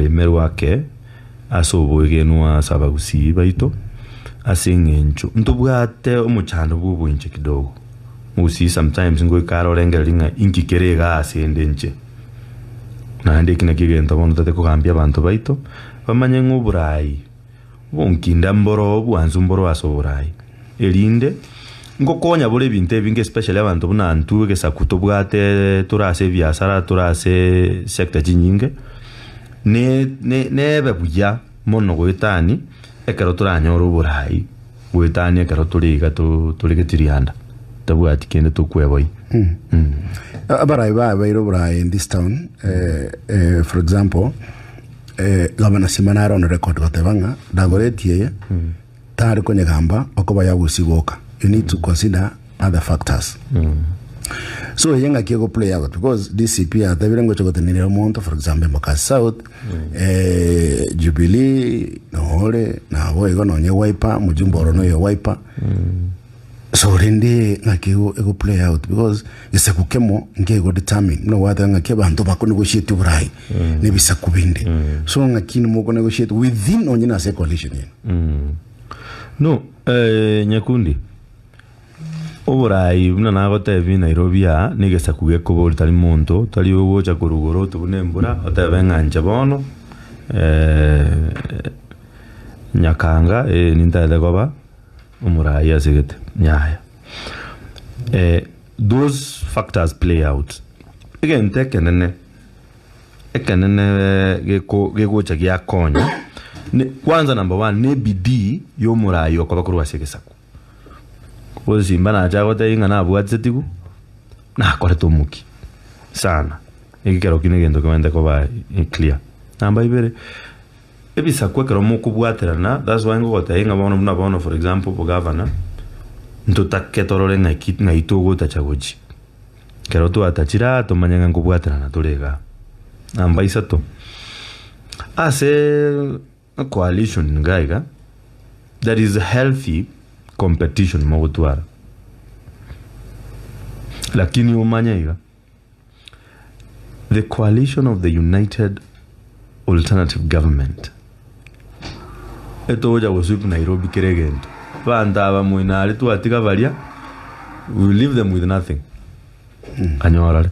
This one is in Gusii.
koremerwa ake ase oboegenwa ase abagusii baito, ase eng'encho ntobwate omochando bwa oboinche kidogo. Omogusii sometimes ngoika are orengereria ng'a inki kere igaa ase ende inche. Naende eki nakio egento bono totagete kogambia abanto baito, bamanye ng'a oborai obonkinda mboro obwansu mboro ase oborai, erinde ngokonya bore ebinto ebinge especially abanto buna intwe egesaku tobwate tore ase ebiasara tore ase sector chinyinge, ne ne nebe buya mono goetani ekero toranyore oborai goetania ekero tore iga to tore getirianda tabwati kende tokweboyia. Abarai babeire oborai in this town eh, eh, for example eh, Gavana Simba nare on record goteba ng'a Dagoretti eye tari konyegamba okoba ya gusii goka you need to consider other factors so eye ng'aki ego play out because DCP atebire ngocha gotenenera omonto for example Embakasi South eh, Jubilee nore nabo igo nonye Wiper mojumbe oro noyo Wiper So rende ng'aki ego ego play out because gesaku kemo nkego determine buna gwateba ng'aki abanto bako negotiate oborai na ebisaku binde so ng'aki nimoko negotiate within onye nase ecoalition eye. No, eh, Nyakundi, oborai buna nagotebia Nairobi aa, na egesaku gekobori tari monto, tari ogocha korwa igoro otwe buna embura, otebe ng'a inche bono Nyakanga eh nintagete koba omorai ase gete, yaya. Those factors play out. Egento ekenene, ekenene geko gegocha giakonya, ne kwanza number one ne ebidii ya omorai okoba korwa ase egesaku. Osimba nache agotebia ng'a nabwatete nakorete omokia sana, ekero ekio negento kebwenerete koba clear. Namba ibere, Ebisaku ekero mokobwaterana, that's why ngogotebia ng'a bono buna bono for example obogavana, ntotake torore ng'aki ng'ai togotacha gochia. Ekero twatachire aa tomanye ng'a nkobwaterana tore igaa. Namba isato, ase coalition iga iga, there is healthy competition mogotwara, lakini omanye iga. The coalition of the united alternative government etogocha go sweep Nairobi kera egento. Abanto aba moino aria twatiga baria, we will leave them with nothing. Anyorare.